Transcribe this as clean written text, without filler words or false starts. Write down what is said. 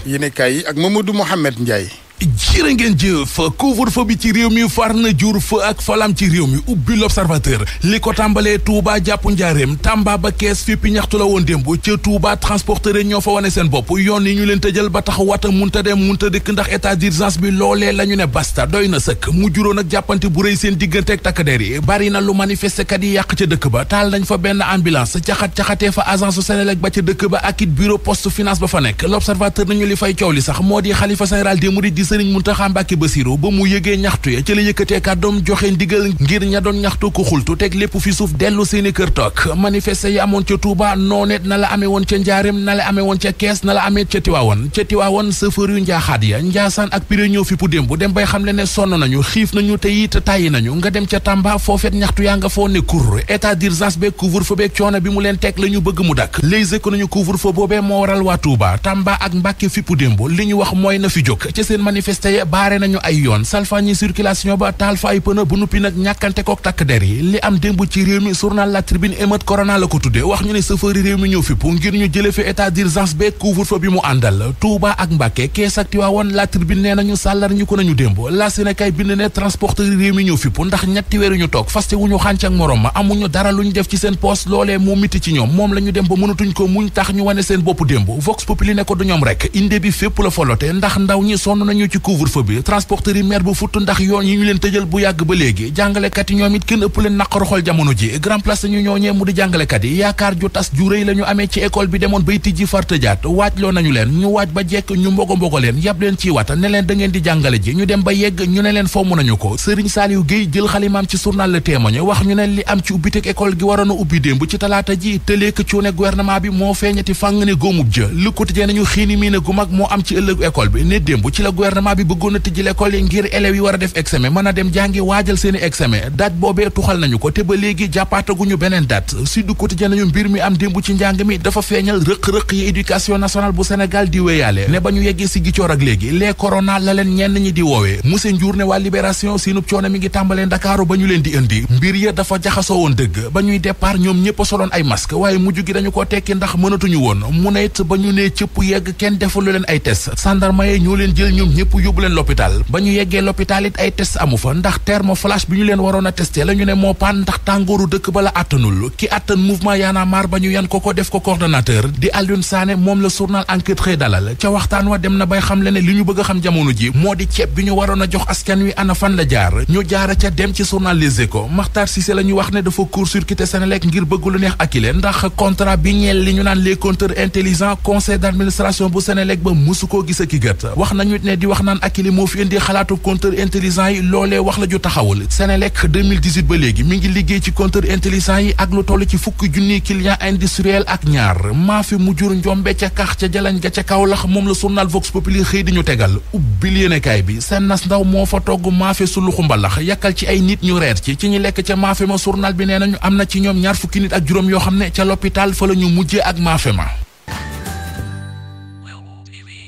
yéenekaay yi ak Mamadou Mohamed Ndiaye. jërë ngeen jëf couvre-feu bi ci réew mi far na jur fa ak falam ci réew mi ubbi l'Observateur li ko tàmbalee Touba jàpp Njaareem Tamba ba Kees fippi ñaxtu la woon démb ca Touba transporteur ñoo fa wane seen bopp yoon yi ñu leen tëjal ba tax wata munta dem munta dëkk ndax état d'urgence bi loolee la ñu ne basta doy na sëkk mu juróon ak jàppante bu rëy seen diggante ak takk der yi bari na lu manifester kat yi yàq ca dëkk ba taal nañ fa benn ambulance caxatee fa agence su Senelec ba ca dëkk ba ak it bureau poste finance ba fa nekk l'Observateur nañu li fay coow li sax moo di xalifa général des mourides Sëriñ Muntaxa Mbàkke Basiru ba mu yëgee ñaxtu ya ci la yëkkatee kàddoom joxe ndigal ngir ña doon ñaxtu ko xultu teg lépp fi suuf dellu seeni kër toog manifester yi amoon ca Touba noonet na la amee woon ca Njaareem na la amee woon ca Kees na la amee ca Tiwaawoon chauffeur yu njaaxaat ya Njaasaan ak Piré ñëw fi pu démb dem bay xam le ne sonn nañu xiif nañu te it tàyyi nañu nga dem ca Tamba foofet ñaxtu yaa nga foo ne kur état d'urgence beeg couvre-feu beeg coono bi mu leen teg la ñu bëgg mu dakk Les Échos nañu couvre-feu boobee moo waral waa Touba Tamba ak Mbàkke fi pu démb li ñu wax mooy na fi jóg ci seen manifester baare nañu ay yoon salfaañi circulation ba taal fa ay pëna bu nuppi nag ñàkkante kook takk der yi li am démb ci réew mi journal La Tribune émeute corona la ko tudde wax ñu ne chauffeur yi réew mi ñëw fipp ngir ñu jële fi état d'urgence beeg couvre-feu bi mu àndal Touba ak Mbàkke Kees ak Tiwaawoon La Tribune nee nañu sàllar ñu ko nañu démb la Sénégal bind ne transporteur yi réew mi ñëw fipp ndax ñetti weer ñu toog faste wu ñu xànc ak morom ma amuñu dara lu ñu def ci seen poste loolee moo miti ci ñoom moom la ñu dem ba mënatuñ ko muñ tax ñu wane seen bopp démb Vox Populi ne ko du ñoom rek inde bi fépp la folote ndax ndaw ñi sonn nañu ci couvre-feu bi transporteur yi mer bu futt ndax yoon yi ñu leen tëjal bu yàgg ba léegi jàngalekat yi ñoom it kenn ëpp leen naqaru xol jamono ji grand place ñu ñooñee mu di jàngalekat yi yaakaar ju tas ju rëy la ñu amee ci école bi demoon bay tijji far tëjaat waaj loo nañu leen ñu waaj ba jekk ñu mbogo leen yab leen ci wata ne leen da ngeen di jàngale ji ñu dem ba yegg ñu ne leen fomm nañu ko Serigne Saliou Gueye jël xalimaam ci journal Le Témoin wax ñu ne li am ci ubbiteg école gi waroon a ubbi démb ci talaata ji tëleek cuune gouvernement bi moo feeñati fàng ne góomub jë Le Quotidien nañu xiini mii ne gu mag moo am ci ëllëgu école bi ne démb ci la gouvernement bi bëggoon a tijji l'école yi ngir élèves yi war a def examen mën a dem jàngi waajal seeni examen date boobee tuxal nañu ko te ba léegi jàppaataguñu beneen date Sud Quotidien nañu mbir mi am démb ci njàng mi dafa feeñal rëq-rëq yi éducation nationale bu Sénégal di wéyaale ne ba ñu yeggee si gicoor ak léegi les corona la leen ñenn ñi di woowee monsieur Ndiour ne waa Libération siinub coono mi ngi tàmbalee Ndakaaru ba ñu leen di indi mbir ya dafa jaxasoo woon dëgg ba ñuy départ ñoom ñëpp a soloon ay masque waaye mujj gi dañu ko tekki ndax mënatuñu woon mu ne it ba ñu nee cëpp yegg kenn defalu leen ay test gendarme yi ñoo leen jël ñoom ñëpp yóbbu leen l'hôpital ba ñu yeggee l'hôpital it ay test amu fa ndax thermoflash bi ñu leen waroon a testé la ñu ne moo paan ndax tàngooru dëkk ba la àttanul ki àttan mouvement Y'en a marre ba ñu yan ko def ko coordonnateur di Alioune Sané moom la journal Enquête xëy dalal ca waxtaan wa dem na bay xam le ne li ñu bëgg a xam jamono ji moo di ceeb bi ñu waroon a jox askan wi ana fan la jaar ñu jaara ca dem ci journal Les Échos Makhtar Cissé la ñu wax ne dafa court-circuité Senelec ngir bëgg lu neex akile ndax contrat bi ñeel li ñu naan les compteurs intelligents conseil d'administration bu Senelec ba mësu koo gis ak i gët wax nañu ne di wax naan akile moo fi indi xalaatu compteur intelligent yi loolee wax la ju taxawul Senelec 2018 ba léegi mi ngi liggéey ci compteur intelligent yi ak lu toll ci fukki junniy client industriel ak ñaar maa fi mu jur njombe ca kax ca jalañ ga ca Kaolack moom la journal Vox Populi xëy di ñu tegal ubbil yéenekaay bi seen nas ndaw moo fa togg maafe suluxu mbalax yàkkal ci ay nit ñu reer ci ñi lekk ca maafe ma journal bi nee nañu am na ci ñoom ñaar fukki nit ak juróom yoo xam ne ca l'hôpital fa la ñu mujjee ak maafe ma